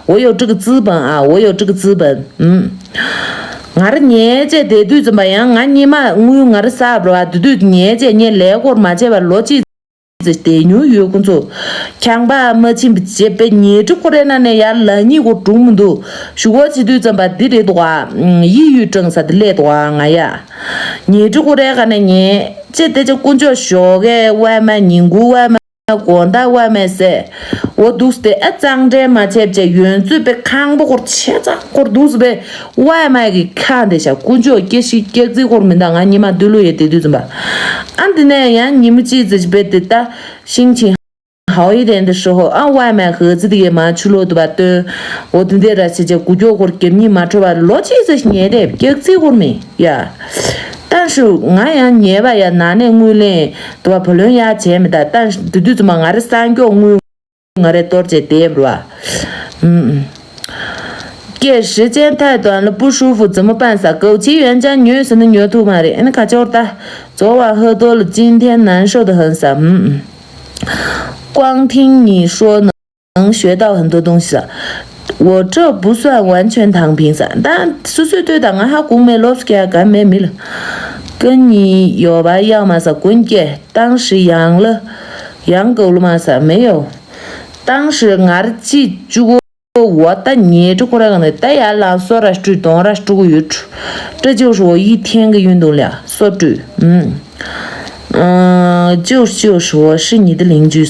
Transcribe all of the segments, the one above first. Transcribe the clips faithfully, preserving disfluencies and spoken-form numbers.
我有这个资本啊，我有这个资本。嗯。ང་ར་ཉལ་བྱས་བསྡད་དུས་ཙམ་པ་ཡང་ང་ཉི་མ་དངུལ་ང་ར་བསགས་པ་ར་བ་དེ་དུས་ཉལ་བྱས་ངས་ལས་སྐོར་མ་བྱས་པར་ལོ་གཅིག་ཙམ་བསྡད་མྱོང་ཡོད་ཁོ་ཚོ། ཁྱང་པ་མ་ཕྱིན་པ་བྱས་པའི་ཉལ་ཁྲི་ཁོ་རའི་ནང་ནས་ཡར་ལ་གཉིས་གོ་གྲུང་མི་འདུག་ཞུ་སྒོ་བྱེད་དུས་ཙམ་པ་འདི་རེད་འདུག་ཨ། ཡིད་ཡུལ་ཀྲང་ས་དེ་སླེབས་འདུག་ཨ་ང་ཡ། ཉལ་ཁྲི་ཁོ་རའི་ཁ་ནས་ཉལ་བྱས་བསྡད་བྱས་དཀོན་མཆོག་ཞོགས་ཀས་ཝའི་མ་ཉིན་གུང་ཝའི་མ། དགོང་དག་ཝའི་མའི་ཟས། འོ་འདུག་སྟེ་ཨ་གཙང་སྦྲ་མ་བྱས་བྱས་ཡོན་ཚོད་པའི་ཁང་པ་སྐོར་ཆེ་ཚ་སྐོར་འདུག་སེ་པའི་ཝའི་མའི་གི་ཁ་འདི་ཤ་དཀོན་མཆོག་སྐྱེ་ཤི་སྐྱག་རྫི་སྐོར་མི་འདའ་ང་ཉི་མ་འདུལ་ལོ་ཡེ་དེ་དུས་ཙམ་པ། ཨ་འདི་ནས་ཡང་ཉི་མ་གཅིག་ཙི་ཅི་པེ་དེ་ད་ཤིང་ཆིང་ཧའོ་ཡི་དེན་དི་ཧྲི་ཧོ་ཨ་ཝའི་མའི་ཧི་ཙི་དི་གེ་མ་ཆུ་ལོ་དུ་བ་སྟོན། འོ་དེ་འདས་ར་ཆེ་ཆེ་དགུ་སྐྱོག་སྐོར་རྒྱབ་གཉིས་མ་འཕྲོ་བ་ལོ་གཅིག་ཙི་ཉེ་དེ་སྐྱག་རྫི་སྐོར་མི་ཡ།但是ང་ཡང་ཉེས་པ་ཡ་ན་ནས་དངུལ་ལེན་དུ་བ་བུ་ལོན་ཡ་བྱས་མི་ད་ད་དུ་དུས་ཙམ་པ་ང་རེ་སང་སྐྱོག་དངུལ་ང་རེ་གཏོར་བྱས་དེབ་ར། ཨུམ། 给时间太短了，不舒服怎么办？啥枸杞原浆牛什么牛兔嘛的，那卡叫的，昨晚喝多了，今天难受的很啥。嗯，光听你说能学到很多东西啊。我这不算完全躺平啥，但是岁对的，俺还公没落给俺干没没了。跟你有吧，要么是滚蛋，当时养了，养狗了嘛啥没有。当时俺记住过，我的年这过来个呢，大家老说了，这东了，这个月初，这就是我一天的运动量，说对，嗯。嗯，就是就是，我是你的邻居。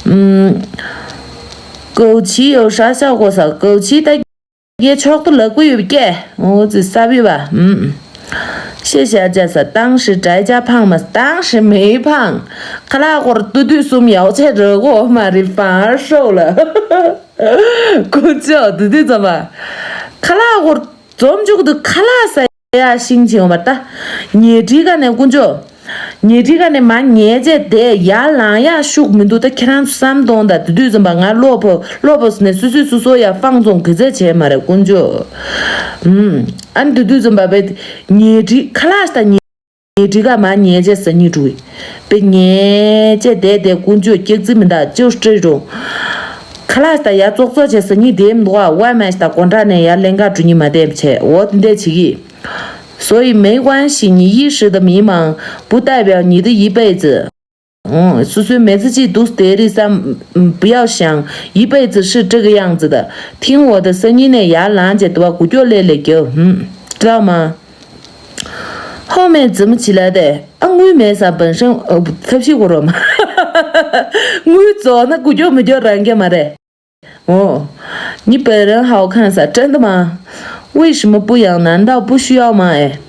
嗯，枸杞有啥效果啥？枸杞它也吃的了，贵有给，我只啥比吧，嗯。谢谢啊，这是当时翟家胖吗？当时没胖，克拉果嘟嘟松苗在这个嘛里反而瘦了。ཁོ་ཚོ་དུ་དུ་ཙམ་པ། ཁ་ལག་སྐོར་འཛོམས་འཇུག་ཏུ་ཁ་ལག་ཟ་ཡ་ཤིང་ཆེན་བར་ད། ཉལ་ཁྲིའི་ཀ་ནས་དཀོན་མཆོག་ཉལ་ཁྲིའི་ཀ་ནས་མ་ཉལ་བྱས་དེ་ཡར་ལངས་ཡ་ཤུགས་མི་འདུག་ད་ཁྱེད་རང་ཚོ་བསམ་གཏོང་ད་དུ་དུ་ཙམ་པ་ང་ལོ་ཕོ་ལོ་ཕོ་ཟ་ནས་སུ་སུ་སུ་སོ་ཡ་ཕང་ཙོང་གི་ཚད་བྱས་མ་རེད་དཀོན་མཆོག་ཨམ། ཨ་ནི་དུ་དུ་ཙམ་པ་བས་ཉལ་ཁྲི་ཁ་ལག་ད་ཉལ། ངའི་འགྲིག་ག་མ་ཉལ་ཅེས་ཟ་སྙིང་འདོད། པེ་ཉལ་ཅེས་བསྡད་དེ་དཀོན་མཆོག་སྐྱག་རྫི་མི་འདག་ཅོ་སྤྲེལ་རུང་། ཁ་ལག་ད་ཡ་ཙོག་ཙོག་བྱས་ཟ་སྙིང་འདོད་མི་འདུག་ཨ། ཝ་མེ་ཤ་ད་གོན་ཁྲ་ནས་ཡ་ལེན་ག་འགྲོ་སྙིང་མ་བསྡད་བྱས་འོ་དེ་འདྲས་བྱེད་ཀྱི། 所以没关系，你一时的迷茫不代表你的一辈子。嗯，སོ་སོའི་མི་ཚེ་གཅིག་འདུག་དེ་རིགས་བསམ། 不要想一辈子是这个样子的。听我的声音ནས་ཡར་ལངས་བྱས་དུ་བ་གུ་ཀྱོག་ལེ་ལེ་རྒྱབ། ཧུམ། 知道吗？ 后面怎么起来的？ཨ་དངུལ་མེད་ས་本身ཨ་ཐབས་ཤེས་གོ་རོ་མ། དངུལ་རྫོགས་ན་དགུ་སྐྱོ་མི་སྐྱོ་རང་རྒྱ་མ་རེད། ཨོ། 你本人好看ས་真的吗？为什么不养？难道不需要吗？哎。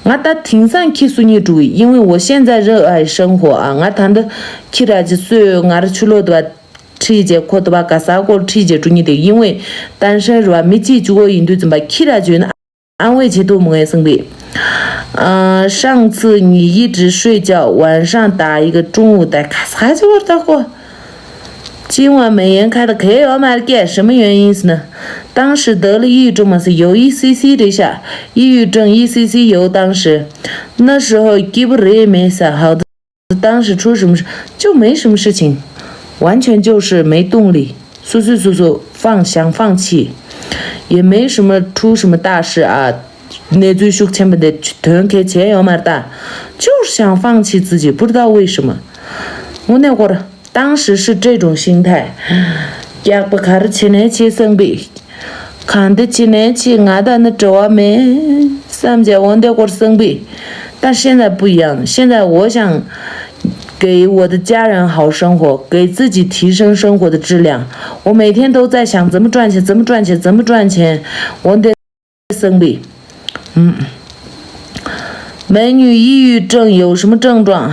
ང་ད་དེང་སང་ཁྱི་སུ་གཉིས་འགྲོ་གི་因为我现在热爱生活啊ང་ད་འདི་ཁྱི་ར་ཅི་སོས་ང་ར་ཆུ་ལོ་དུ་བ་ཁྲིད་རྗེས་ཁོ་དུ་བ་ག་ས་གོ་ཁྲིད་རྗེས་འགྲོ་གཉིས་དེ་因为单身རུ་བ་མི་གཅིག་ཅུ་གོ་ཡིན་དུས་ཙམ་པ་ཁྱི་ར་ཅི་ཡོད་ན། 安慰ཆེད་དུ་མི་ངན་སེང་པས། 呃，上次你一直睡觉，晚上打一个，中午打卡啥就玩的过。今晚没人开的可以有买给，什么原因是呢？当时得了抑郁症嘛，是有一些些的下，抑郁症一些些有。当时那时候给不人没啥好的。 当时出什么事？就没什么事情，完全就是没动力，速速速速放想放弃，也没什么出什么大事啊。那最书前面的团结钱有没有大？就是想放弃自己，不知道为什么。我那会儿当时是这种心态，也不开始前来去生病。 གང་འདི་ཅི་ནས་ཅི་ང་ད་ནི་བྲོ་བ་མེད་བསམ་བྱས་འོ་འདི་སྐོར་སང་པི། 但现在不一样，现在我想给我的家人好生活，给自己提升生活的质量。我每天都在想怎么赚钱，怎么赚钱，怎么赚钱。我得生病。嗯。美女抑郁症有什么症状？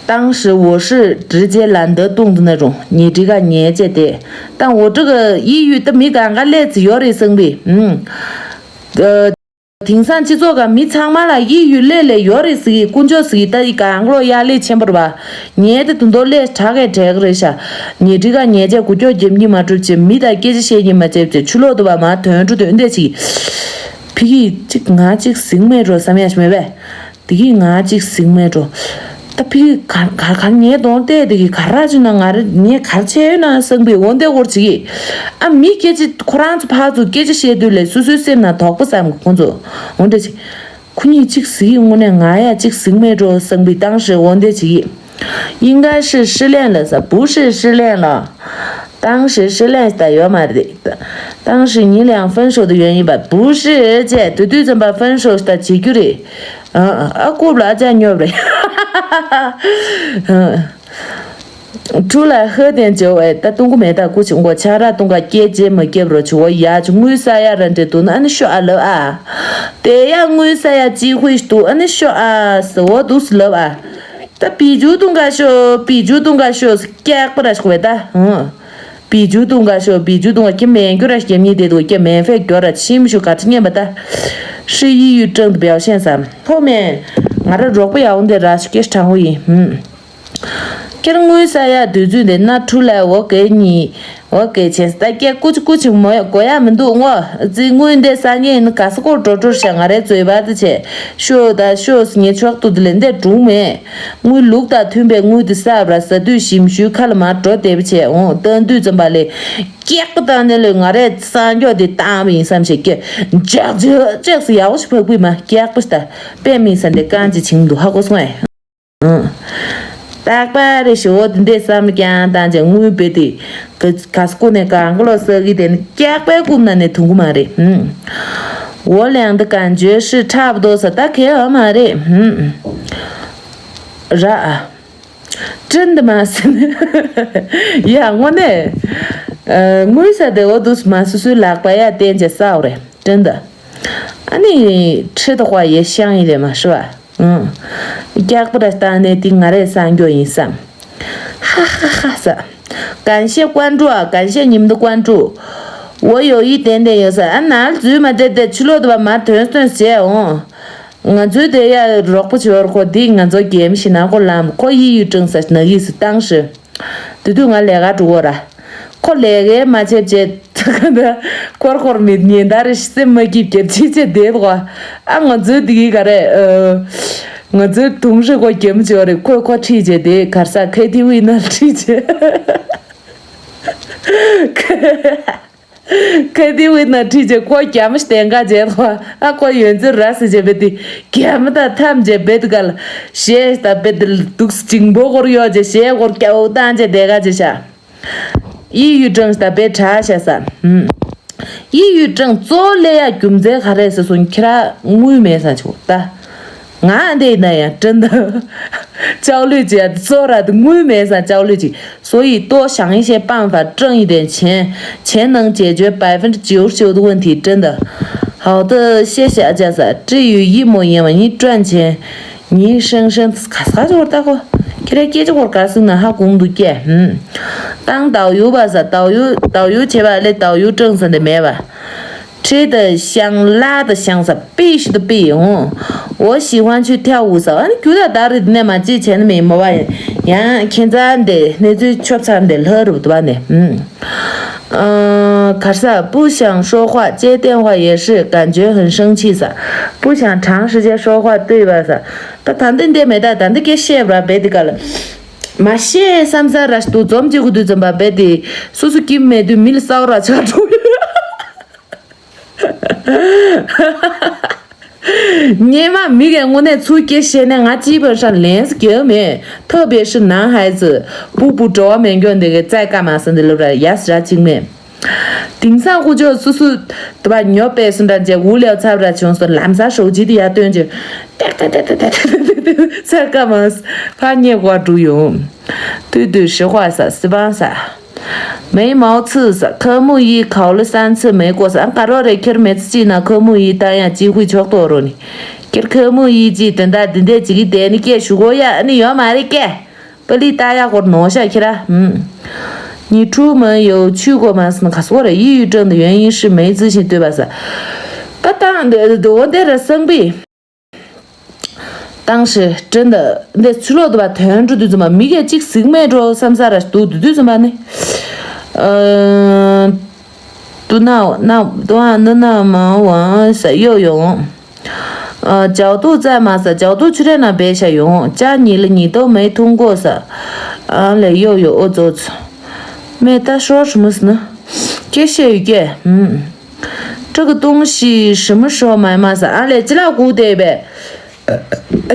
当时我是直接懒得动的那种，你这个年纪的，但我这个抑郁的没感觉累子有点生病，嗯，呃，挺上去做个没长嘛了，抑郁累了有点是工作是的一个anglo压力千不吧，你的很多累差个这个人啥，你这个年纪我就也没嘛出去，没得给这些你嘛这这去了的吧嘛，团住团的去，脾气这个啊这个行为着什么样什么呗。 དེ་གིས་ང་གཅིག་གཟིགས་མེད་འགྲོ། ད་ཕི་ག་ག་ག་ངའི་གདོང་བལྟས་དེ་གི་ག་ར་ཅིག་ན་ང་རེ་ངས་གར་བྱས་ཡོད་ན་བསམ་པའི་འོ་འདས་སྐོར་ཅིག་གིས། ཨ་མི་སྐད་ཆ་ཁོ་རང་ཚོ་ཕར་ཚུར་སྐད་ཆ་བཤད་དུས་ལས་སོ་སོའི་སེམས་ནང་དོགས་པ་བསམ་གི་ཁོང་ཚོ་འོ་འདྲ་ཅིག་ཁོ་གཉིས་གཅིག་གཟིགས་ཡིན་དངོས་གནས་ང་ཡ་གཅིག་གཟིགས་མེད་འགྲོ་བསམ་པའི་当时འོ་འདས་བྱེད་ཀྱི། 应该是失恋了 ཟེར། 不是失恋了。当时失恋 ཟེར་ཡོད་མ་རེད། 当时你俩分手的原因吧。 不是 ཅེས་དུས་དུས་ཙམ་པ་分手 ཟེར་བྱེད་རྒྱུ་རེད། ཨ་ཨ་རྐུབ་ལ་ཨ་ཅག་སྙོབ་རེད། ཨ། 出来喝点酒 ཨེ། ད་བཏུང་གི་མེད་ད། 过去我 ཆང་རག་བཏུང་ག་སྐད་ཆ་མ་རྒྱབ་རོགས་བྱེད། 我 ཡ་ཆུ་དངུལ་ས་ཡ་ར་འདྲེ་འདུག་ན་ཨ་ནི་ཤོ་ཨ་ལབ་ཨ། དེ་ཡ་དངུལ་ས་ཡ་ཅི་ཧུས་འདུག་ཨ་ནི་ཤོ་ཨ་ཟེར་འོ་འདུག་སེ་ལབ་ཨ། ད་བི་ཇུ་བཏུང་ག་ཤོ། བི་ཇུ་བཏུང་ག་ཤོ་ཟེར་སྐྱག་པ་ར་ཞིག་བས་ད། ཧུང་། བི་ཇུ་བཏུང་ག་ཤོ། བི་ཇུ་བཏུང་ག་ཁྱི་མེན་རྒྱུ་ར་ཞིག་རྒྱབ་གཉིས་དེ་འདུག་ཁྱི་མེན་ཕེ་རྒྱུ་ར་ཆིམ་ཞུ་ག་ཁྲི་ཉན་པ་ད། 是抑郁症的表现 ཟེར། ཐོག་མེད། ང་ར་རོགས་པ་ཡག་པོ་འདི་ར་ཞིག་སྐད་དྲང་བོ་ཡིན། ཧུང་། ཁྱེད་དངུལ་ས་ཡ་དུས་ཚོད་འདི་ན་འཁྲུལ་ལ་འོ་གེ་གཉིས། འོ་གེ་ཆེན་ད་སྐད་ཀུ་ཅི་ཀུ་ཅི་མོ་ཡ་གོ་ཡ་མི་འདུག་ངོ་ཙི་དངུལ་འདི་ས་ངེ་ནི་ག་ས་གོ་འགྲོ་འགྲོ་ཤ་ང་རའི་རྩོད་པ་དེ་བྱས་ཤོ་ད་ཤོ་ངེ་ཆོག་ཏུ་དེ་ལས་འདི་གྲུང་མེད། དངུལ་ལུག་དང་མཐུན་པའི་དངུལ་དེ་གསར་བ་ཟ་དུས་ཞིམ་ཞུའི་ཁ་ལ་མར་འགྲོ་བདེ་བ་བྱས་འོང་ལྟ་དུས་ཙམ་པ་ལས་སྐྱག་པ་བཏང་ནས་ལས་ང་རའི་སང་སྐྱོག་དེ་བཏང་བ་ཡིན་བསམ་ཞེས་སྐད་འཇག་འཇག་ཅེག་སི་ཡག་པོ་ཞིག་ཕག་པུས་མ་སྐྱག་པ་ཞིག་ད་དཔེ་མིན་ས་འདི་རྐང་གཅིག་བྱིང་འདུག་ཧ་གོ་སོང་ཨེ། ཨང་། རྟག་པར་རེ་ཞོ་འདི་འདྲས་བསམ་ཀྱང་བཏང་ཅིང་དངུལ་བེད་དེ་ག་ག་སྐུ་ནས་གང་ག་ལོ་ས་གི་དེ་ནི་སྐྱག་པའི་རྐུབ་ན་ནས་ཐུང་གི་མ་རེད། ཨང་། 我俩的感觉是差不多 ཟེར་ད་གལ་ཡོད་མ་རེད། ཨང་། ར། ཨ། 真的吗 ཟེར་ནས། ཡ་དངོས་གནས། ཨ། དངུལ་ས་དེ་འོ་འདུག་མ་སོ་སོའི་ལག་པ་ཡ་བསྟན་ཅེས་ས་འོ་རེད། 真的། ཨ་ནི། 吃的话也香一点嘛，是吧？ ཨང་། སྐྱག་པ་ར་བཏང་ནས་དེ་ང་རའི་སང་སྐྱོ་ཡིན་བསམ། ཧ་ཧ་ཧ་ས། 感谢关注啊，感谢你们的关注。 我有一点点有事 ཨ་ནལ་འཛུལ་མ་འདྲེ་དེ་ཕྱི་ལོག་ཏུ་བ་མར་དོན་སྟོན་བྱས་འོང་། ང་ཚོའི་དེ་ཡ་རོགས་པ་བྱོས་ར་ཁོ་དེ་ང་ཚོ་རྒྱལ་མི་ཞིག་ན་ཁོ་ལམ་ཁོ་ཡི་ཡུལ་ཀྲང་ས་ན་ཡིས་བཏང་ཞིང་། དེ་དུས་ང་ལས་ཀ་འགྲོ་གོ་ར། ཁོ་ལས་ཀའི་མ་བྱེད་བྱེད། ཁོར་ཁོར་མི་ཉེན་དར་སེམས་མ་སྐྱིད་རྒྱབ་ཆེ་ཆེ་བསྡད་གོ། ཨ་ང་ཚོའི་དེ་གི་ག་རེ། ཨ། ང་ཚོའི་དུང་ཧྲི་ཁོ་རྒྱབ་མི་བྱེད་བ་རེད་ཁོ་ཁོ་ཁྲིད་བྱེད་དེ་གར་ས་ཁེ་ཐི་ཝི་ན་ཁྲིད་བྱེད། ཁེ་ཐི་ཝི་ན་ཁྲིད་བྱེད་ཁོ་རྒྱ་མི་ཞིག་བསྟན་ག་བྱེད་གོ། ཨ་ཁོ་ཡོན་ཙི་ར་སི་བྱེད་བེད་དེ་རྒྱ་མི་དང་ཐམས་ཅད་བེད་ག་ལ་ཞེས་ད་བེད་དེ་དུག་སི་ཅིང་པོ་ཁོར་གཡོག་བྱེད་ཞེས་ཁོར་སྐྱ་བོ་བཏང་བྱེད་བསྡད་ག་བྱེད་ཤག་ཡི་ཡུལ་ཀྲང་ད་པའི་གྲྭ་ཤ་ས། ཧུམ། ཡི་ཡུལ་ཀྲང་གཙོ་ལས་ཡ་རྒྱུ་མཚན་ག་རེ་ཟེར་སོང་ཁྱེད་ར་དངུལ་མེད་ས་ཆུ་ད། ང་འདི་ན་ཡང་ཀྲན་ད། ཅའོ་ལུས་ཅི་ཡ་གཙོ་ར་དངུལ་མེད་ས་ཅའོ་ལུས་ཅི། 所以多想一些办法挣一点钱，钱能解决百分之九十九的问题，真的。好的，谢谢阿加莎。至于一模一样嘛，你赚钱 ཉིན་ཧྲེང་ཧྲེང་ཁ་ས་ཁ་ཅོར་ལྟ་ཁོ། ཁྱེད་རའི་སྐད་ཆ་སྐོར་ག་སྲིད་ན་ཧ་གོང་དུ་སྐྱེ། ཧུམ། 当导游吧 ཟེར། 导游། 导游 བྱེད་པ་ལས་导游 ཀྲང་ཟེར་འདི་མེད་པ། 吃的香，辣的香 ཟེར། 必须的必 ཡོང་། 我喜欢去跳舞 ཟེར། ཨ་ནི་རྒྱུ་ད་ད་རེད་ནས་མ་ཅི་བྱས་ནི་མེད་མོ་བ། ཡང་ཁྱེད་ཚ་འདི་གནས་ཚུལ་ཆོབ་ཚ་འདི་ལྷ་རུ་དུ་བ་ནས། ཧུམ། 呃， གར་ས་不想说话，接电话也是感觉很生气 ཟེར། 不想长时间说话对吧 ཟེར། ད་ད་འདི་འདི་མེད་ད་ད་འདི་སྐད་བཤད་པ་རྦད་དེ་ག་ལ། མ་བཤད་བསམ་ས་ར་ཞིག་འདུག་འཛོམས་བྱེད་དགོས་དུས་ཙམ་པ་རྦད་དེ་སོ་སོ་སྐྱིད་མེད་དུས་མི་ལ་ས་འོ་ར་ཆགས་འགྲོ། སྔོན་མ་མི་གའི་དངོས་གནས་ཚུར་སྐད་བཤད་ནས་ང་ཅིའི་བོད་ཧྲ་ལན་ཟེར་གྱི་མེད། ཐབས་པའི་ཧྲི་ནང་ཧའི་ཟི། སྤུ་སྤུ་འགྲོ་བ་མེད་མགྱོགས་འདི་གའི་རྩའི་ཀ་མ་ཟིན་འདི་ལུ་ར་ཡ་སི་ར་ཅིག་མེད། དེང་སང་ཧུ་ཅོ་སུ་སུ་དུ་བ་ཉོ་པའི་སུ་འདྲ་བྱས་འུ་ལེའུ་ཚབ་ར་བྱུང་སོ་ལམ་ས་ཧྲོ་ཇི་དི་ཡ་སྟོན་ཅིག་ཏེ་ཏེ་ཏེ་ཏེ་ཏེ་ཏེ་ཏེ་ཏེ་ས་ཀ་མ་ཕ་ཉེ་གོ་འགྲུ་ཡོང་། ཏུ་ཏུ་ཧྲི་ཧྭ་ས་སི་བང་ས། 眉毛刺ས། 科目一考了三次没过ས། ཨ་ག་རོ་རེ་ཁྱེར་མེ་ཚི་ཅི་ན་科目一ད་ཡང་ཅི་ཧུ་ཆོག་ཏོ་རོ་ནི། ཁྱེར་科目一ཅི་དེ་འདྲ་འདི་འདྲ་ཅིག་གི་དེ་ནི་སྐད་ཞུ་གོ་ཡ་ཨ་ནི་ཡོད་མ་རེད་སྐད། པ་ལི་ཏཱ་ཡ་སྐོར་ནོ་ཤ་ཁྱེ་ར། ཧུམ། 你出门有去过吗 ཟེར་ན་ག་སོ་རེ་ཡི་ཡུལ་ཀྲང་དུ་ཡོན་ཡིན་ཧྲི་མེ་ཙི་ཞིག་ལྟོས་པ་ས། ད་ཏང་འདི་འོ་འདི་ར་སང་པི། ཏང་ཧྲི་ཀྲན་ད་འདི་ཚུ་ལོ་དུ་བ་དོན་འགྲོ་དུས་ཙམ་པ་མི་གས་གཅིག་གཟིགས་མེད་འགྲོ་བསམ་ས་ར་དུ་དུ་དུས་ཙམ་པ་ནི། ཨ། ཏུ་ན་ན་ཏུ་ཨ་ནུ་ན་མ་ཝང་ས་ཡོ་ཡོང་། ཨ། ཅའོ་ཏུའུ་ཙའི་མ་ས། ཅའོ་ཏུའུ་ཆུ་རེ་ན་བེ་ཤ་ཡོང་ཅ་ཉི་ལ་ཉི་ཏོ་མེ་ཐུང་གོ་ས། ཨ་ལེ་ཡོ་ཡོ་ཨོ་ཙོ་ཙོ། མེ་ད་ཧྲོ་ཧྲི་མུ་སི་ན། ཁྱེད་ཤེས་ཡོད་ཀྱེ། ཧུམ། ཁྲི་གི་ཏུང་ཤི་ཧྲི་མུ་ཧྲོ་མ་མ་ས། ཨ་ལེ་ཅི་ལ་གུ་དེ་བེ།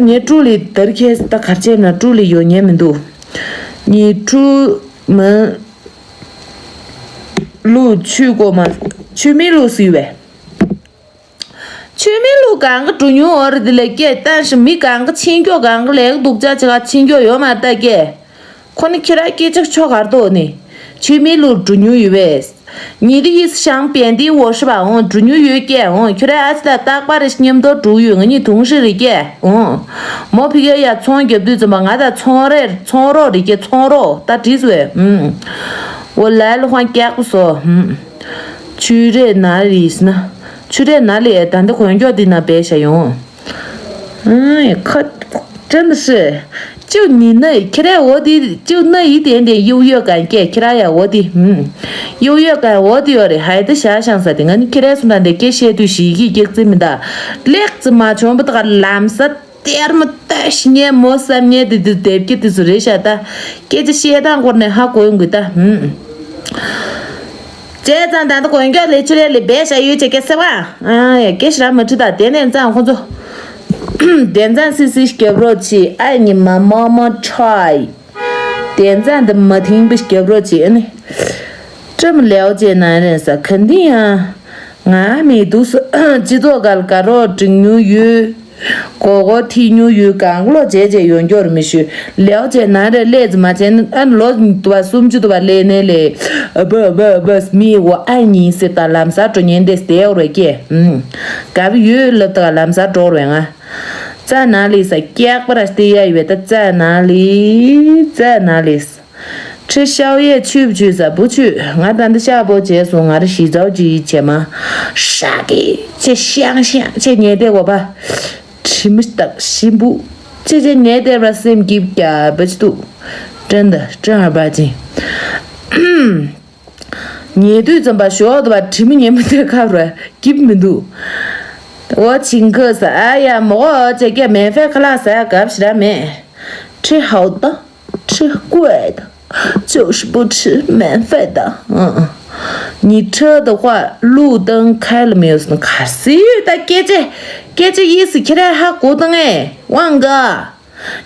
ངའི་ཀྲུ་ལི་དར་ཁེ་ད་གར་ཆེ་ན་ཀྲུ་ལི་ཡོ་ཉེ་མི་འདུག་ཉི་ཀྲུ་མི། ལུ་ཆུ་གོ་མ། ཆུ་མི་ལུ་སི་བེ། ཆུ་མི་ལུ་གང་གི་འགྲོ་མྱོང་འོར་དེ་ལས་སྐད་བཏང་ཞིང་མི་གང་གི་ཕྱིན་སྐྱོ་གང་གི་ལས་སྡུག་ཅག་ཅིག་ག་ཕྱིན་སྐྱོ་ཡོད་མ་ལྟ་སྐད། ཁོ་ནི་ཁྱེད་ར་སྐད་ཆག་ཆོག་གར་དོ་ནི། ཆུ་མི་ལུ་འགྲོ་མྱོང་ཡོད་པས། ཉི་དི་ཡིས་ཤང་པན་དི་འོ་ཧྲི་བ་འོང་འགྲོ་མྱོང་ཡོད་སྐད་འོང་ཁྱོད་ར་ཨ་ཙི་ད་རྟག་པར་མཉམ་དུ་འགྲོ་ཡོད་ང་གཉིས་དུང་ཧྲི་རེ་སྐད་འོང་། མོ་ཕི་གེ་ཡ་ཚོང་རྒྱབ་དུས་ཙམ་པ་ང་ད་ཚོང་རེ་ཚོང་རོགས་རེ་སྐད་ཚོང་རོགས་ད་བྲིས་སུ་བས། འོ་ལ་ལ་ཧོན་སྐྱག་པོ་སོ། ཆུ་རེ་ན་རིས་ན། ཆུ་རེ་ན་ལི་ཨེ་ད་འདི་གོན་མགྱོགས་འདི་ན་བེ་ཤ་ཡོང་། ཨ་ཁ་ཅན་སི། ཅུ་ནི་ན་ཁྱེད་ར་འོ་དི་ཅུ་ན་ཡི་དེ་འདི་ཡུ་ཡོ་གན་ཀེ་ཁྱེད་ར་ཡ་འོ་དི། ཡུ་ཡོ་གན་འོ་དི་ཡོ་རེ་ཧའི་ད་ཤ་ཤང་ས་དེ་ང་ནི་ཁྱེད་ར་སུ་ན་འདི་ཀེ་ཤེ་དུ་ཞི་གི་ཀེག་ཙི་མི་ད། ལེགས་ཙི་མ་བྱོན་པ་ད་ག་ལམ་ས། གཏེར་མ་ལྟ་ཞི་ཉེ་མོ་བསམ་ཉེ་དེ་དུས་དེབ་ཀྱི་དུས་སུ་རེད་ཤག་ད། སྐད་ཆ་བཤད་སྟངས་སྐོར་ནས་ཧ་གོ་ཡོང་གི་ད། ཧུམ། བྱས་ཙང་ད་ལྟ་དགོན་སྐྱོག་ལས་ཆུ་ལས་ལས་བས་ཤ་ཡོད་ཅེས་སྐད་སེ་བ། ཨ་ཡ་སྐད་ཤི་ར་མ་ཁྲི་ད་དེ་ནས་ཙང་ཁོ་ཚོ། དེ་ཙང་སི་སི་སྐྱབས་རོགས་ཆེ་ཨ་ཉི་མ་མོ་མོ་ཁྲའི། དེ་ཙང་འདི་མ་ཐིང་པི་སྐྱབས་རོགས་ཆེ་ཨ་ནི། ཀྲམ་ལེའོ་ཅེ་ན་རེ་ས་ག་འདི་ཡང་། ང་མི་འདུག་སུ་སྤྱི་ཚོགས་སྒང་ལ་དགའ་རོགས་འགྲིག་མྱོང་ཡོད། མགོ་སྐོར་ཐིག་མྱོང་ཡོད་གང་ལོ་བྱས་བྱས་ཡོང་རྒྱུར་མི་ཞུ། ལེའོ་ཅེ་ན་རེ་ལས་ཙི་མ་བྱས་ན་ཨ་ལོ་དུ་བ་སུམ་ཅུ་དུ་བ་ལས་ནས་ལས། ཨ་བ་བ་བ་མི་འོ་ཨ་ཉིན་སི་ད་ལམ་སང་འགྲོ་ཉན་དེ་སྟེ་འོ་རེ་ཀེ། ཨུམ། དགའ་བི་ཡོད་ལབ་ད་ལམ་སང་འགྲོ་རེ་ང་། ཙ་ན་ལི་ས་སྐྱག་པ་ར་སྟེ་ཡ་ཡོད་ད་ཙ་ན་ལི། ཙ་ན་ལི། ཁྲི་ཤའོ་ཡས་ཆུབ་ཆུ་ས་བུ་ཆུ་ང་ད་འདི་ཤ་པོ་བྱས་སོང་ང་ར་ཞི་ཚའོ་ཅི་བྱེད་མ། ཤ་གི་ཅེ་ཤང་ཤང་ཅེ་ཉེ་དེ་གོ་པ། དྲི་མི་སྟག་ཤིན་པུ། ཅེ་ཅེ་ཉེ་དེ་ར་སེམས་སྐྱིད་ཀྱ་བ་ཅི་འདུག་ཀྲན་ད་ཀྲན་ཧ་པ་ཅིན། ཉེ་དུས་ཙམ་པ་ཞོག་ཏུ་བ་དྲི་མི་ཉེ་མི་དེ་ཁ་ར་སྐྱིད་མི་འདུག་འོ་ཆིང་ཁ་ས་ཨ་ཡ་མོ་ཅེ་ཀྱ་མེ་ཧྥེ་ཁ་ལག་ཟ་ཡ་སྐབས་ཤི་ར་མེད། ཁྲི་ཧའོ་ཏ། 吃贵的，就是不吃免费的。嗯，你车的话，路灯开了没有？卡西的，给这，给这意思起来还鼓动哎，旺哥，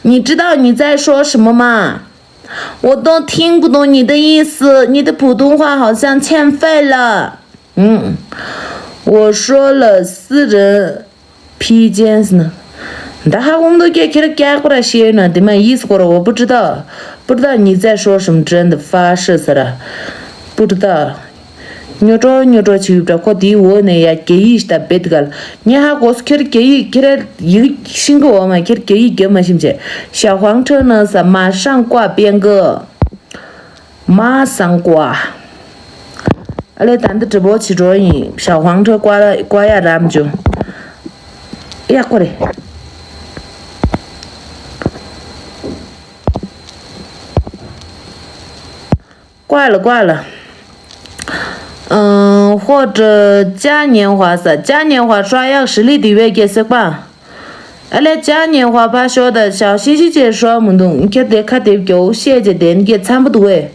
你知道你在说什么吗？我都听不懂你的意思，你的普通话好像欠费了。嗯，我说了私人 披肩ཟེར་ན། ད་ཧ་གོ་མདོག་སྐད་ཁྱེར་སྐྱག་པ་ར་ཤེས་ན་དེ་མ་ཡིས་སྐོར་འོ་不知道།不知道你在说什么真的发誓ཟེར། 不知道། ཉོ་གྲོ་ཉོ་གྲོ་བྱེད་ཡུལ་འདྲ་ཁོ་དེའི་འོག་ནས་ཡ་རྒྱ་ཡིག་ད་བེད་གལ། ངས་ཧ་གོ་སོ་ཁྱེར་རྒྱ་ཡིག་ཁྱེར་ཡིག་ཤིང་གི་འོག་མ་ཁྱེར་རྒྱ་ཡིག་རྒྱབ་མ་ཤིམ་བྱས། 小黄车呢是马上挂边个 མ་སང་ཀོ་ཨ། ཨ་ལེ་ད་འདི་直播བྱེད་འགྲོ་ཡིན་ཞའོ་ཧུང་ཁྲོ་ཀོ་ཀོ་ཡ་རམ་ཇུ། ཡ་ཀོ་རེ། ཀོ་ལ་ཀོ་ལ། ཨང་ཧོ་ཀྲི་ཅ་ཉན་ཧྭ་ས་ཅ་ཉན་ཧྭ་ཧྲ་ཡག་ཧྲི་ལི་དི་བའི་སྐད་སེག་པ། ཨ་ལས་ཅག་ཉེ་ཧྭ་ཕ་ཤོ་ད་ཞག་ཤི་ཤི་ཅེས་ཧྲོ་མི་འདུག་ཁྱེད་དེ་ཁ་དེབ་རྒྱོ་བཤད་ཅེས་དེན་གྱི་འཚམ་པོ་འདུག་ཨེ།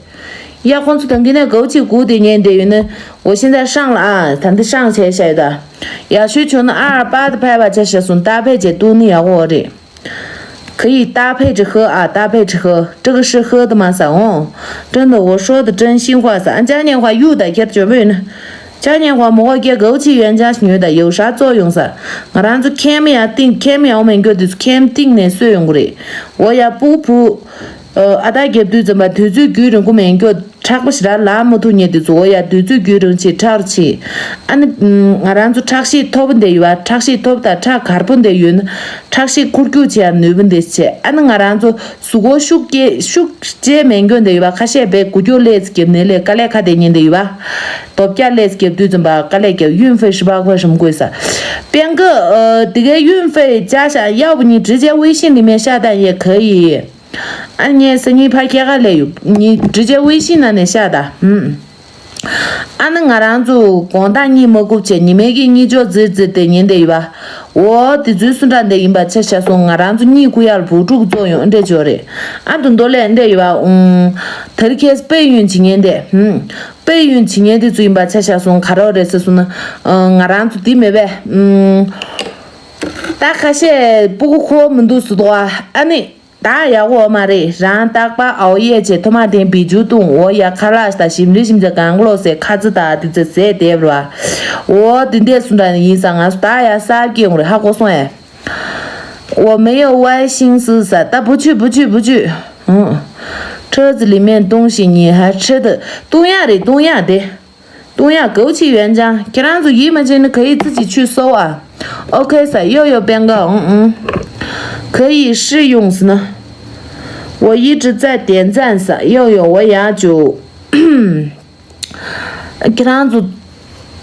ཡ་ཁོང་ཚོ་དང་གི་ནས་གའུ་ཅིག་གུ་དེ་ཉན་དེ་ཡོད་ནི་འོ་ཤིན་ད་ཧྲང་ལ་ཨ་ད་འདི་ཧྲང་བྱས་ཤ་ཡོད་ད། ཡ་ཤུ་ཆུ་ནི་ཨར་པ་ད་ཕ་བ་ཆ་ཤ་སུན་ད་ཕེ་ཅེ་ཏུ་ནི་ཡ་གོ་རེད། 可以搭配着喝啊，搭配着喝，这个是喝的吗？撒哦，真的，我说的真心话撒。俺家年华又得给准备呢。 ཅག་ཉེ་ཧྭ་མོ་ཧྭ་སྐད་གའུ་ཆི་ཡོན་ཅང་ཞིག་ཉོས་དང་ཡོད་ཧྲ་གཙོ་ཡོང་ས། ང་རང་ཚོ་ཁེམ་ཡང་ཏིང་ཁེམ་ཡང་མེད་འགྱོ་དུས་ཁེམ་ཏིང་ནས་སོས་ཡོང་གི་རེད། འོ་ཡ་པུ་བུ། ཨ་ད་རྒྱབ་དུས་ཙམ་པ་དུས་ཚོད་རྒྱུན་རིང་པོ་མེད་འགྱོ་ཁྲག་པ་ཞིག་ར་ལ་མོ་ཐུག་ཉེ་དུས་ཚོ་འོ་ཡ་དུས་ཚོད་རྒྱུན་རིང་ཆེ་ཁྲག་རུ་ཆེ། ཨ་ནི་ང་རང་ཚོ་ཁྲག་ཤེད་མཐོ་པོ་འདི་ཡོད་བ་ཁྲག་ཤེད་མཐོ་པོ་དང་ཁྲག་གར་པོ་འདི་ཡོད་ན་ཁྲག་ཤེད་ཁུར་རྒྱུག་ཆེ་ཡ་ནུས་པོ་འདི་ཆེ་ཨ་ནི་ང་རང་ཚོ་གཟུགས་པོ་ཤུགས་སྐྱེ་ཤུགས་རྗེས་མེད་འགྱོ་འདི་ཡོད་བ་ཁ་ཤས་པའི་དགུ་སྐྱོ་ལས་ཀྱི་ནི་ལས་དཀའ་ལས་ཁ་དེ་ཉིན་འདི་ཡོད་བ། དོ་བརྒྱ་ལས་ཀྱི་དུས་ཙམ་པ་དཀའ་ལས་ཀྱི་ཡུན་ཧྥེ་ཧྲི་པ་ཁོ་ཧྲིམ་དགོས་ས། པེན་ཀི་ཨ་དེ་གའི་ཡུན་ཧྥེ་བཅའ་ཤ་ཡག་པོ་ཉིད་བྲིས་བྱས་ཝེ་ཤིན་ལི་མེ་ཤ་དང་ཡེ་ག་ཡི། ཨ་ཉེ་ས་ཉིད་ཕ་ཁྱེ་ག་ལས་ཡུ་ཉིད་བྲིས་བྱས་ཝེ་ཤིན་ན་ནས་ཤ་ད་ཧུམ། ཨ་ནི་ང་རང་ཚོ་དགོང་དག་གཉིད་མ་ཁུག་བྱས་ཉི་མའི་གི་གཉིད་ཅོག་ཛིར་ཛིར་དེ་ཉིན་དེ་ཡོད་བ། འོ་དེ་ཚོའི་སུ་འདྲ་འདི་ཡིན་པ་ཆ་བཞག་སོང་། ང་རང་ཚོ་གཉིད་ཁུག་ཡག་ལ་བུ་ཕྲུག་བཙོ་ཡོང་ཨེ་འདྲས་བྱོས་རེད། ཨ་དུ་མདོ་ལས་འདྲས་ཡོད་པ། ཨུམ། དེ་རིང་ཁྱེད་དཔལ་ཡོན་བྱེད་མཁན་དེ། ཨུམ། དཔལ་ཡོན་བྱེད་མཁན་དེ་ཚོ་ཡིན་པ་ཆ་བཞག་སོང་། ག་རེ་རེད་ཟེར་སོང་ན། ཨ་ང་རང་ཚོ་འདི་མེད་པས། ཨུམ། ད་ཁ་ཤས་སྤུ་གུ་འཁོར་མི་འདུག་ཟེར་འདུག་ཨ། ཨ་ནི། ད་ཡག་པོ་མ་རེད། རང་རྟག་པར་ཨའོ་ཡེ་བྱས་ཐོ་མ་དེ་བི་ཇུ་བཏུང་། འོ་ཡ་ཁ་ལག་དང་ཞིམ་རི་ཞིམ་ཚ་གང་གློ་ཟས་ཁ་ཚི་དང་དེ་ཚོ་ཟས་བསྡད་པ་རེད་བ། འོ་དེ་འདྲས་སུ་འདྲ་ཡིན་ས། ང་ཚོ་ད་ཡ་གསར་སྐྱེས་འོང་རེད། ཧ་གོ་སོང་ཨེ། 我没有歪心思 ས། ད་不去不去不去。嗯。车子里面东西你还吃的 བཏུང་ཡག་རེད། བཏུང་ཡག་དེ། 东亚枸杞原浆。 ཁྱེད་རང་ཚོ་ཡིད་མ་ཆེས་ན་可以自己去搜啊。 OK 撒，又有变更。 嗯嗯。 可以试用 ཟེར་ན། 我一直在点赞 ས། 又有我也就 ཁྱེད་རང་ཚོ་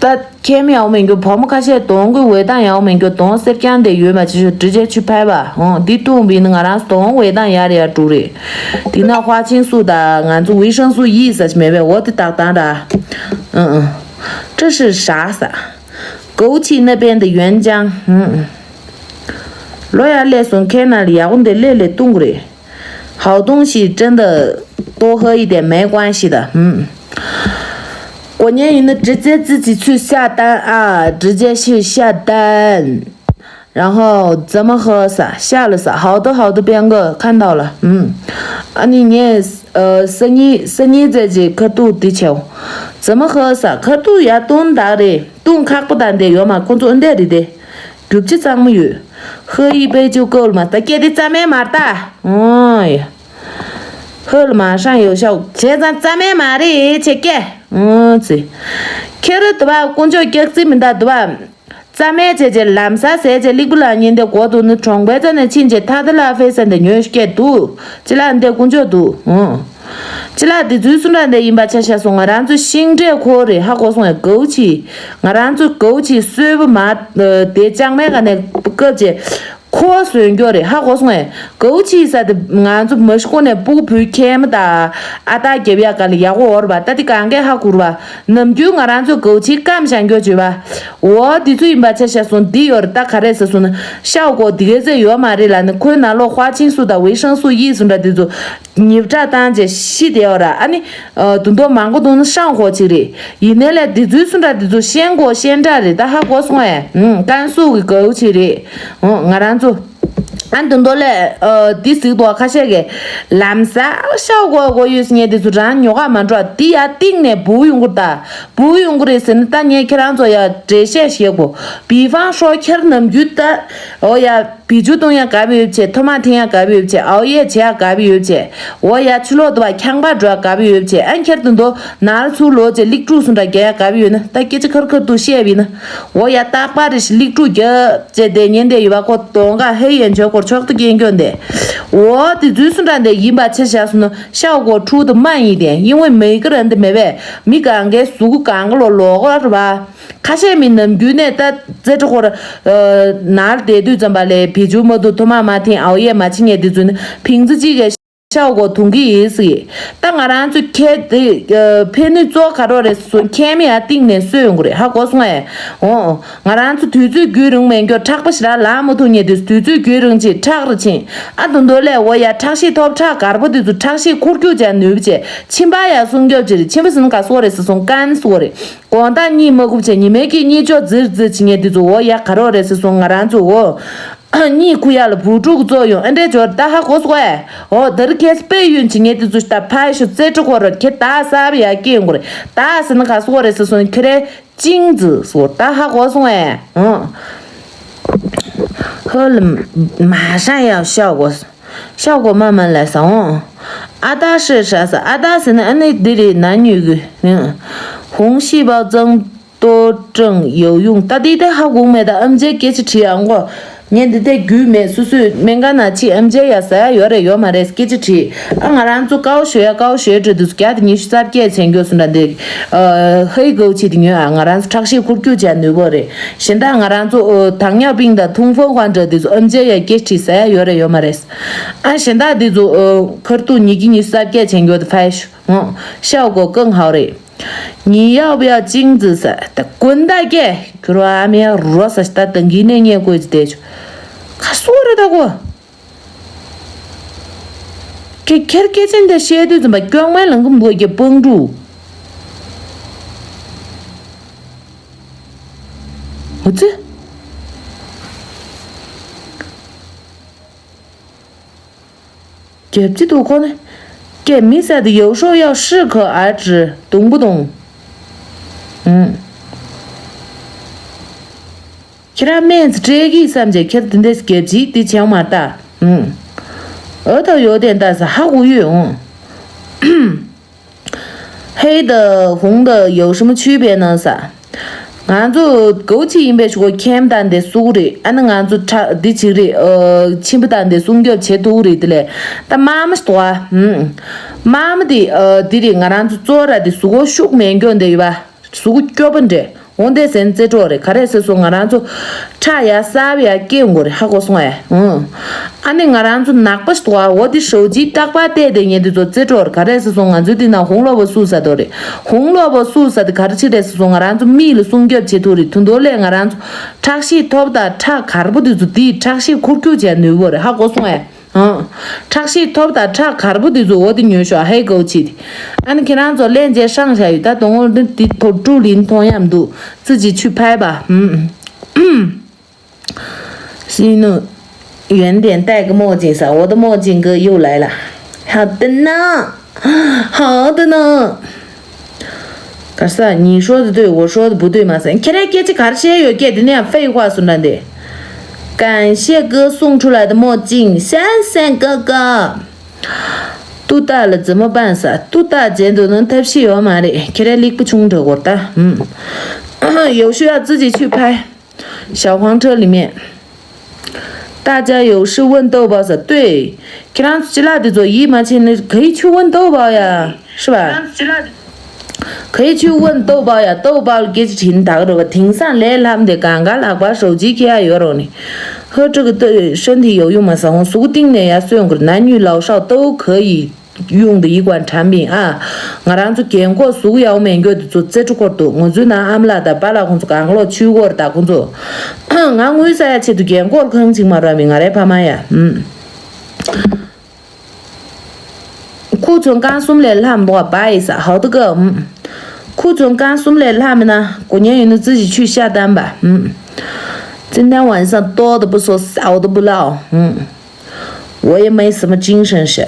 ད་ཁྱད་མེད་ཡག་མེད་འགྱོ། བུ་མོ་ཁ་ཤས་གདོང་གི་འོད་མདངས་ཡག་མེད་འགྱོ། གདོང་སེར་རྐྱང་དེ་ཡོད་མ་ཆེ་ཤོས་འདྲི་བྱས་ཆུ་ཕལ་པ། འོང་འདི་བཏུང་བས་ན་ང་རང་གདོང་འོད་མདངས་ཡར་ཡར་འགྲོ་རེད། དེ་ན་花青素 དང་ང་ཚོ་维生素E ས་ཞིག་མེད་པས། འོ་དེ་ཏག་ཏག་འདྲ། ཨང་ཨང་། 这是啥 ས། 枸杞那边的原浆。 ཨང་ཨང་། ལོ་ཡར་སླེབས་སོང་། ཁྱེད་ན་ལ་ཡག་པོ་འདི་ལས་ལས་བཏུང་གི་རེད། 好东西真的多喝一点没关系的。 ཨང་། 过年 ཡིན་ན་直接自己去下单啊，直接去下单。 然后怎么喝 ས། 下了 ས། 好的好的 变更 看到了。 ཨང་། ཨ་ནི་ངས་ཨ་སང་ཉིན་སང་ཉིན་ཙམ་ཅིག་ཁ་ཐུག་འདི་བྱའོ། 怎么喝 ས། ཁ་ཐུག་ཡར་བཏུང་ད་རེད། བཏུང་ཁག་པོ་དང་འདྲ་ཡོད་མ། ཁོ་ཚོ་ཨ་འདྲས་རེད་དེ། རྒྱུ་ཆ་གཙང་མ་ཡོད། 喝一杯就够了 མ། ད་སྐད་དེ་རྩ་མེད་མ་རེད་ད། ཨོ་ཡ། 喝了马上有效 བྱས་ཙང་རྩ་མེད་མ་རེད་ཆེ་སྐད། ཨོ་ཙི། ཁྱེད་རང་དུ་བ་དཀོན་མཆོག་སྐྱག་རྫུན་མི་འདུག་དུ་བ། རྩ་མེད་བྱས་བྱས་ལམ་ས་ཟས་བྱས་ལིག་པུ་ལ་ཉིན་དེ་གོ་འདུག་ནི་གྲོང་པའི་རྩ་ནས་ཕྱིན་བྱས་ཐ་ད་ལ་ཕེ་ས་འདི་ཉོས་སྐད་འདུག་ཅི་ལ་འདི་དཀོན་མཆོག་འདུག་ཨོ། ཅི་ལ་འདི་ཚུལ་སུ་འདྲ་འདི་ཡིན་པ་ཆ་བཞག་སོང་། ང་རང་ཚོ་ཤིང་འབྲས་ཁོ་རེ་ཧ་གོ་སོང་ངས། 枸杞། ང་རང་ཚོ་枸་杞་སོས་པ་མ་དེ་ལྕང་མའི་ག་ནས་བཀབ་བྱས། ཁོ་སོན་སྐྱོ་རེད། ཧ་གོ་སོང་ངས། 枸杞 ས་དེ་ང་ཚོ་མ་ཤི་ཁོ་ནས་སྤུ་གུ་བུ་ཁྱེར་མ་ད་ཨ་ཏག་རྒྱབ་ཡག་ག་ལ་ཡག་པོ་འོར་བ། ད་དེ་གང་གས་ཧ་གོ་ར་བ། ནམ་རྒྱུན་ང་རང་ཚོ་ལྐོག་ཆིག་སྐམ་བཞག་འགྱོ་བྱོས་པ། འོ་དེ་ཚོ་ཡིན་པ་ཆ་བཞག་སོང་། འདི་ཡོད་རེད་ད་ག་རེ་ཟེར་སོང་ན། ཤའོ་ཀོ་དེ་གའི་ཚེ་ཡོད་མ་རེད་ལ་ནི། ཁོའི་ནང་ལོགས་花青素 དང་维生素E སུ་འདྲ་དེ་ཚོ་ཉིབ་ཁྲག་བཏང་བྱས་ཤི་བསྡད་ཡོད་ར། ཨ་ནི་དུ་མདོ་མང་པོ་འདུག་ན་ཤའོ་ཀོ་ཅིག་རེད། ཡིན་ནའི་ལས་དེ་ཚོའི་སུ་འདྲ་དེ་ཚོ་ཤེན་ཀོ་ཤེན་འདྲ་རེད། ད་ཧ་གོ་སོང་ངས། ཀན་སུའུ་གི་ལྐོག་ཆིག་རེད། ང་རང་ཚོ། ཨ་འདི་མདོ་ལས་ཨ་འདི་ཟིག་དོ་ཁ་ཤས་ཀྱི་ལམ་ས་ཤའོ་ཀོ་ཀོ་ཡོད་ངས་དེ་ཚོ་རང་ཉོ་ག་མ་འགྲོ། འདི་ཡ་གཏིང་ནས་བུ་ཡོང་གི་རེད་ད། བུ་ཡོང་གི་རེད་ཟེར་ན་ད་ངས་ཁྱེད་རང་ཚོ་ཡ་འགྲེལ་བཤད་བྱེད་དགོས། བི་ཧྥང་ཧྲོ་ཁྱེར་ནམ་རྒྱུན་ད། འོ་ཡ་བི་ཇུ་གཏོང་ཡ་དགའ་བའི་ཡོད་བྱས། ཐོ་མ་འཐེན་ཡ་དགའ་བའི་ཡོད་བྱས། ཨའོ་ཡེ་བྱེད་ཡ་དགའ་བའི་ཡོད་བྱས། འོ་ཡ་ཆུ་ལོག་དུ་བ་ཁྱང་པ་འགྲོ་ཡ་དགའ་བའི་ཡོད་བྱས། ཨ་ཁྱེར་དུ་འདོ་ནར་ཚུར་ལོག་བྱས་ལིག་ཀྲུ་སུ་འདྲ་རྒྱག་ཡ་དགའ་བའི་ཡོད་ན་ད་སྐད་ཆ་ཁར་ཁར་དུ་བཤད་བས་ན། འོ་ཡ་རྟག་པར་རེ་ཞིག་ལིག་ཀྲུ་རྒྱབ་བྱས་བསྡད་ཉན་བསྡད་ཡོད་པ་ཁོ་གདོང་ཁ་ཧེ་ཡན་ཆོད་སྐོར་ཆོག་ཏུ་སྐྱེལ་སྐྱོན་དེ། འོ་དེ་རྫུན་སུ་འདྲ་འདི་ཡིན་པ་ཆ་བཞག་སོང་ན་ཤའོ་ཀོ་ཁྲུ་དུ་མ་ཡིན་ཏེ་ཡིན་འོས་མེ་ཀི་རན་དེ་མེད་པས། མི་གང་གའི་གཟུགས་གང་ག་ལོ་ལོག་ག་ར་བ། ཁ་ཤས་མི་ནམ་རྒྱུན་ནས་ད་རྩེ་གྲོགས་ཁོ་ར་ནར་བསྡད་དུས་ཙམ་པ་ལས་བི་ཇུ་མ་འདུག་ཐོ་མ་མ་འཐེན་ཨའོ་ཡེ་མ་བྱེད་ངས་དེ་ཚོ་ནི་ཕིང་ཙི་གཅིག་གི་ཤའོ་ཀོ་འཐུང་གི་ཡིན་ཟེར། ད་ང་རང་ཚོ་ཁྱེད་དེ་ཕན་ནུས་གཙོ་ག་རོ་རེད་སོང་ཁྱེད་མི་ཡ་གཏིང་ནས་གསོས་ཡོང་གི་རེད། ཧ་གོ་སོང་ངས། འོ། ང་རང་ཚོ་དུས་ཚོད་རྒྱུན་རིང་མེད་འགྱོ་ཁྲག་པ་ཞིག་ར་ལངས་མ་ཐུབ་ཉེ་དུས་དུས་ཚོད་རྒྱུན་རིང་ཅིག་ཁྲག་རུ་ཕྱིན། ཨ་དུ་མདོ་ལས་འོ་ཡ་ཁྲག་ཤེད་ཐོབ་ཁྲག་དཀར་པོ་དེ་ཚོ་ཁྲག་ཤེད་འཁོར་རྒྱུག་བྱས་ནུས་པ་བྱས་མཆིན་པ་ཡ་སྲུང་སྐྱོབ་ཅིག་རེད། མཆིན་པ་ཟིན་ག་སོ་རེད་ཟེར་སོང་ཀན་སོ་རེད། དགོང་དག་གཉིད་མ་ཁུག་བྱས་ཉི་མའི་གི་གཉིད་ཅོག་ཛིར་ཛིར་བྱེད་ཉེ་དུས་ཚོ་འོ་ཡ་ག་རོ་རེད་ཟེར་སོང་ང་རང་ཚོ་འོ། གཉིད་ཁུག་ཡ་ལ་བུ་ཕྲུག་གཙོ་ཡོང་ཨེ་འདྲས་འབྱོར་ད་ཧ་གོ་སོང་ཨེ། འོ་དེར་ཁྱེད་དཔེ་ཡོན་བྱེད་ཉེ་དུས་ཚོ་ད་ཕ་ཡི་ཤོ་རྩེ་གྲོགས་ཁོ་ར་ཁྱེད་ད་ས་བ་ཡ་སྐྱེ་ཡོང་གི་རེད། ད་ཟེར་ན་ག་སོ་རེད་ཟེར་སོང་ཁྱེད་རེད། ཅིང་ཙི་སོ་ད་ཧ་གོ་སོང་ཨེ། ཧོ་ལ་མ་ཤ་ཡ་ཤ་གོ། ཤ་གོ་མ་མ་ལ་ས་འོང་། ཨ་ད་ཧྲི་ཧྲ་ས་ཨ་ད་ཟེར་ན་ཨ་ནི་འདི་རེད་ན་ཉུས་གི། 红细胞增多症有用 ད་འདི་ད་ཧ་གོ་མེད་ད་ཨམ་ཆི་སྐད་ཆ་དྲིས་ཨང་གོ། ངས་འདི་ལྟའི་རྒྱུས་མེད་སུ་སུས་སྨན་ཁང་ནང་ཕྱིན་ཨམ་ཆི་ཡ་ཟ་ཡ་ཡོད་རེད་ཡོད་མ་རེད་སྐད་ཆ་དྲིས། ཨ་ང་རང་ཚོ་ཀའོ་ཞོ་ཡ་ཀའོ་ཞོའི་འགྲོ་དུས་བརྒྱ་དང་ཉི་ཤུ་རྩ་བརྒྱད་བྱེད་མགྱོགས་སུ་འདྲ་འདི། ཧའི་གའུ་ཆི་དེ་ཉོས་ཨ་ང་རང་ཚོ་ཁྲག་ཤེད་འཁོར་རྒྱུག་བྱ་ནུས་པོ་རེད། གཞན་དག་ང་རང་ཚོ་糖尿病དང་痛风患者འདི་ཚོ་ཨམ་ཆི་ཡ་སྐད་ཆ་དྲིས་ཟ་ཡ་ཡོད་རེད་ཡོད་མ་རེད། ཨ་གཞན་དག་འདི་ཚོ་ཁར་ཏུ་ཉི་ཁི་ཉི་ཤུ་རྩ་བརྒྱད་བྱེད་མགྱོགས་དུ་ཕའི་ཤུ་ཤའོ་གོ་ཀང་ཧའོ་རེད། 你要不要金子 ཟེར། ད་དགོན་བདག་གིས་ཁྱོད་རང་ཨ་མའི་རོ་ཟ་ཞིག་ད་དང་གི་ནས་ཉེ་དགོས་ཀྱི་བསྡད་ཆོག་ཁ་སོ་རེ་ད་གོ། ཁྱེད་ཁྱེར་སྐད་ཆ་འདི་བཤད་དུས་ཙམ་པ་སྐྱོག་མའི་ལང་གི་མགོ་གི་སྤང་ཕྲུག་འོ་ཙི། རྒྱབ་ཀྱི་འདུག་ཁོ་ནི། ཀྱེ་མི་ཟེར་དེ་ཡོ་ཤོ་ཡོ་ཧྲི་ཁོ་ཨ་ཀྲི་དུང་པོ་དུང་། ཨུམ། ཁྱེད་རང་སྨན་ཟ་སྤྲད་གི་བསམ་བྱས་ཁྱེད་དེ་འདྲས་རྒྱབ་ཀྱི་དེ་བྱས་མ་ལྟ། ཨུམ། འོ་ད་ཡོ་དེ་འདྲ་ཟ་ཧ་གོ་ཡོད་འོང་། 黑的、红的有什么区别呢 ཟེར། ང་ཚོ་གོ་ཆི་ཡིན་པའི་ཆུ་གོ་ཁེམ་དང་དེ་སུག་རེད། ཨ་ནི་ང་ཚོ་ཁྲ་འདི་ཅིག་རེད། ཨ་ཆིམ་པ་དང་དེ་སྲུང་སྐྱོབ་བྱེད་ཐུག་རེད། དེ་ལས་ད་དམར་མོ་ཞིག་འདུག་ཨ། ཨུམ། དམར་མོ་དེ་ཨ་འདི་རེད། ང་རང་ཚོ་གཙོ་བོ་ར་དེ་གཟུགས་པོ་ཤུགས་མེད་མཁན་དེ་ཡོད་པ། གཟུགས་པོ་སྐྱོ་པོ་འདྲ། འོ་འདས་ཟེར་ན་རྩེ་གྲོགས་རེད། ག་རེ་ཟེར་སོང་ང་རང་ཚོ་ཁྲག་ཡར་གསར་པ་ཡར་སྐྱེ་འགོ་རེད། ཧ་གོ་སོང་ཨེ། ཨུང་། ཨ་ནི་ང་རང་ཚོ་ནག་པོ་ཞིག་འདུག་ཨ། འོ་དེ་ཧྲོ་ཇི་རྟག་པར་བལྟས་བསྡད་མཁན་དེ་ཚོ་རྩེ་གྲོགས་རེད། ག་རེ་ཟེར་སོང་ང་ཚོའི་དེ་ན་ཧོང་ལོ་བོ་སུ་ཟ་དོ་རེད། ཧོང་ལོ་བོ་སུ་ཟ་དེ་ག་རེ་ཆི་རེད་ཟེར་སོང་ང་རང་ཚོ་མི་ལ་སྲུང་སྐྱོབ་བྱེད་ཐུབ་རེད། དུ་མདོ་ལས་ང་རང་ཚོ་ཁྲག་ཤེད་ཐོབ་དང་ཁྲག་གར་པོ་དེ་ཚོ་དེའི་ཁྲག་ཤེད་འཁོར་རྒྱུག་བྱས་ནུས་པོ་རེད། ཧ་གོ་སོང་ཨེ། ཨང་། ཁྲག་ཤེད་ཐོབ་དང་ཁྲག་གར་པོ་དེ་ཚོ་འོ་དེ་ཉོས་ཤོག་ཧེ་གོ་ཆི་དེ། ཨ་ནི་ཁྱེད་རང་ཚོ་ལན་རྗེས་སྲང་བཞག་ཡོད། ད་དུང་འོ་དེ་དེ་ཐོ་ཀྲུ་ལིན་མཐོང་ཡམ་འདུག་ཙི་ཅི་ཆུ་ཕལ་པ། ཨུམ། ཤིང་ནུ། ཡོན་ཏན་ཏའི་གི་མོ་ཅིང་ས་འོ་དེ་མོ་ཅིང་གི་ཡུ་ལའི་ལ། ཧ་དི་ན། ཧ་དི་ན། གར་ས་ཉིན་ཧྲོ་དི་དོད་འོ་ཧྲོ་དི་བུ་དོད་མ་ཟེར། ཁྱེད་རའི་སྐད་ཆ་གར་བཤད་ཡོད་སྐད་དེ་ནས་ཧྥེ་ཧུ་ཧ་སུ་འདྲ་འདི། 感谢歌颂出来的墨镜闪闪发光。ཏུ་ཏ་ལ་ཛི་མོ་བན་ས་ཏུ་ཏ་ཅན་དུ་ནང་ཐབས་ཤེས་ཡོད་མ་རེད། ཁྱེད་རའི་ལིག་པུ་ཆུང་དྲག་གོར་ད། ཨུམ། 有需要自己去拍。 小黄车里面。大家有事问豆包子，对。ཁྱེད་རང་ཚོ་ཅི་ལ་དེ་ཚོ་ཡིད་མ་ཆེས་ནི་可以去问豆包呀，是吧？可以去问豆包呀，豆包给请打个这个挺上来他们的刚刚那把手机给俺有了呢，和这个对身体有用吗？生活苏定的呀，虽然个男女老少都可以 用的一款产品啊。 ང་རང་ཚོ་རྒན་འཁོགས་གཟུགས་ཡག་མེད་མཁན་དེ་ཚོ་རྩེ་གྲོགས་སྐོར་དུ་ང་ཚོའི་ནང་ཨ་མ་ལགས་དང་པཱ་ལགས་ཁོང་ཚོ་གང་ལོག་ཆུ་སྐོར་དང་ཁོང་ཚོ། ང་དངུལ་ཟ་ཡ་ཆེད་དུ་རྒན་འཁོགས་ཁང་ཅིག་མ་རོགས་མི་ང་རའི་ཕ་མ་ཡ། ཨུམ། 库存刚送来烂不白色，好的个，嗯。库存刚送来烂呢，过年有的自己去下单吧，嗯。今天晚上多的不说，少的不落，嗯。 我也没什么精神是。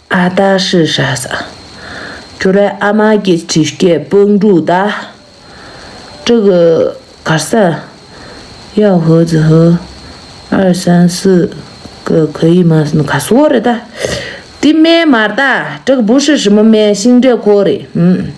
ཨ་ད་是啥子？ ཁྱོད་རའི་ཨ་མ་གི་བྲིས་སྐད་སྤང་ཕྲུག་ད། 这个 གར་ས། 要盒子和二三四个可以吗？ ག་སོ་རེད་ད། དེ་སྨན་མ་རེད་ད། 这个不是什么面，心电科 རེད། ཨུམ།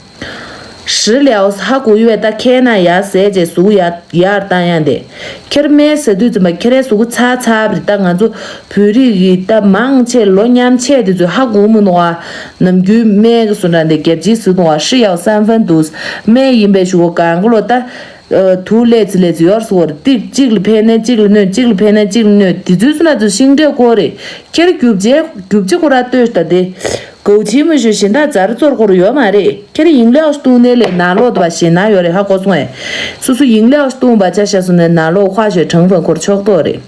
食疗 ཧ་གོ་ཡོད་ད། ཁྱེད་ན་ཡ་ཟས་བཅས་གཟུགས་ཡ་ཡར་བཏང་ཡ་འདི། ཁྱེད་སྨན་ཟ་དུས་ཙམ་པ་ཁྱེད་རའི་གཟུགས་པོ་ཚ་ཚ་རེད་ད། ང་ཚོ་བོད་རིགས་ཀྱི་ད་མང་ཆེ་ལོ་མཉམ་ཆེ་དེ་ཚོས་ཧ་གོ་མི་འདུག་ཨ། ནམ་རྒྱུན་སྨན་གྱི་བཟོ་འདྲ་འདི་རྒྱབ་ཅིག་ཟིག་འདུག་ཨ། 是药三分毒། སྨན་ཡིན་པའི་ཞུ་བ་གང་གི་ལོ་ད། ཨ། དུག་ལས་ཙི་ལས་ཙི་ཡོར་སོ་རེད། ཏིག་གཅིག་ལ་ཕན་ནས་གཅིག་ལ་གནོད། གཅིག་ལ་ཕན་ནས་གཅིག་ལ་གནོད། དེ་ཚོའི་སུ་ན་ཚོ་ཤིང་འབྲས་ཁོ་རེད། ཁྱེད་རྒྱུ་བྱེད་རྒྱུ་བྱེད་ཁོ་ར་ལྟོས་ད་དེ། གོ་ཆི་མི་ཞུ་ཞིང་ད་ཛར་ཚོར་ཁོར་ཡོད་མ་རེད། ཁྱེད་ཡིན་ལེའོ་སྟུང་ནས་ལས་ན་ལོ་དུ་བ་ཞེ་ན་ཡོད་རེད། ཧ་གོ་སོང་ངས། སུ་སུ་ཡིན་ལེའོ་སྟུང་བ་ཆ་ཤ་སུ་ནས་ན་ལོ་ཁ་ཞོད་དྲང་ཕན་ཁོར་ཆོག་ཏོ་རེད།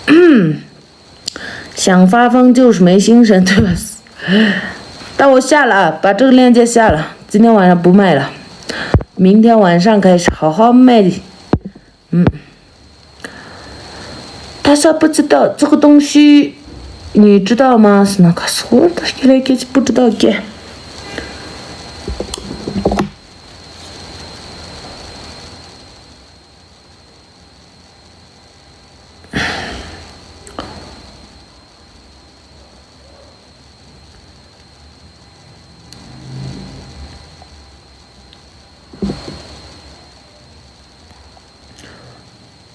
ཨུམ། 想发疯就是没精神，对吧？ ད་འོ་ཤ་ལ་བ་ཕྲུག་ལན་ཅེ་ཤ་ལ། 今天晚上不卖了。 明天晚上开始好好卖。 嗯。 他说不知道这个东西，你知道吗？是那个说的，越来越不知道该。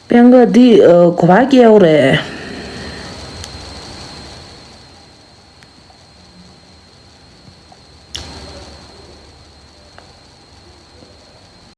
དཔལ་མགོན་འདི་ཨ་གོ་བ་སྐྱེལ་འོ་རེད།